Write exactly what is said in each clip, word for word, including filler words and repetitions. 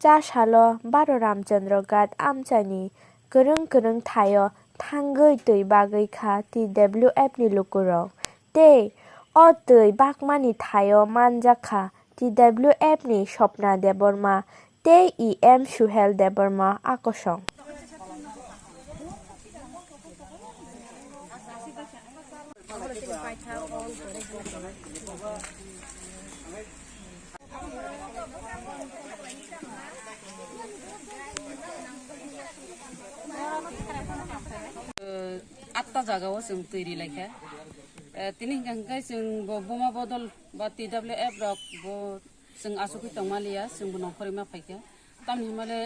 Cha salo Baro Ramchandra Ghat amchaini kwrwng kwrwng thaio thangwi twi bagwi kha T W F ni lukurok. Tei o twi bakmani thaio manjak kha T W F ni Swapna Debbarma tei E M Suhel Debbarma a kosong. Atta jaga o chwng twi ri lai kha. Eh, tini hwnkha hwnkhe chwng bo buma bodol ba T W F rok bo chwng achugwi tongma liya, chwng bo nongkhorwi ma phaikha. Tamni hwnmale,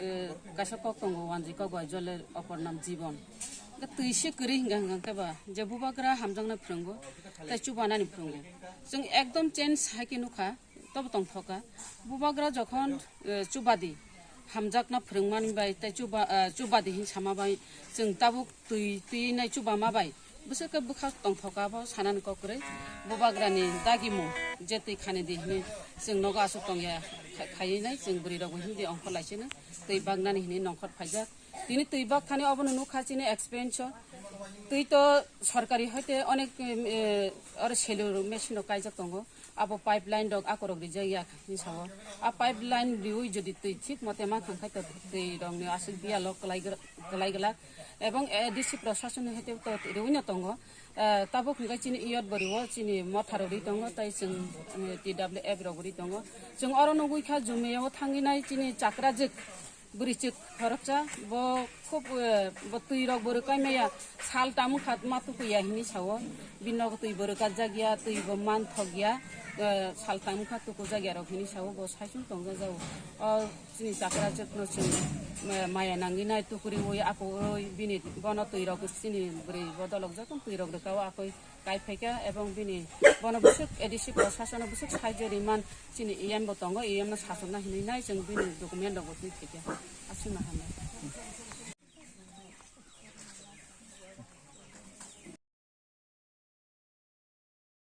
eh, kaisa kok tongo, wanjwi kok bai jole opor nam jibon. Hwnkhe twi se kwrwi hwnkha hwnkha khe ba, je bubagra hamjakna phwrwngo, tei chubanani phwrwngo. Chwng ekdom change hai khe nukha, tobo tongthoka. Bubagra jokhon, eh, chubadi, hamjakna phwrwngmani bai tei chuba-, ah, chubadi hin sama bai chwng tabuk twi, twi nai chubama bai bwswk khe bwkha tongthoka bo sanani kok kwrwi. Bubagrani dagimung je twi khani di hinwi chwng nogo aswk tongya kha-, khaiwi nai chwng bwrwi rokbo hindi ongkhor laisino twi baknani hinwi nongkhor phaijak. Tini twi bak thani obono nukha chini experience o. Twi to sorkari hoite onek, em, eh, oro selur machine rok kaijak tongo. Abo pipeline rok akorok rijak ya hinwi sao. A pipeline riui jodi twi thik mote ma thang khai to twi rokni aswk biyalo kwlai gra-, kwlai glak. Ebong A D C prosason ni hoite to riui no tongo. Eh, tabuk hwnkhe chini iyot bori o chini motha rok ri tongo, tei chwng, eh, T W F rok ri tongo. Chwng oro nugui kha Jumia o thangwi nai chini chakrajwk. Bwrwichwk khoroksa, bo khub, eh, bo twirok bo rwkai maya, sal tamo kha ma tukuya hinwi sao. Bini nogo twi bo rwkajak ya, twi bo manthok ya, eh, sal tamo kha tukujak ya rok hinwi sao, bo saichung tongjajago. O chini chakrajwkno chwng, eh, maya nangwi nai tukuriui akoui bini bono twirok chini bwrwi bo dolokjak tong twirok rwkao akoi. Kai phaikha ebong bini bono bwswk A D C prosasono bwswk sahajyo riman chini E M bo tongo, E M no sachokna hinwi nai chwng bini document rokbo twi phaikha. Aswkno hamya.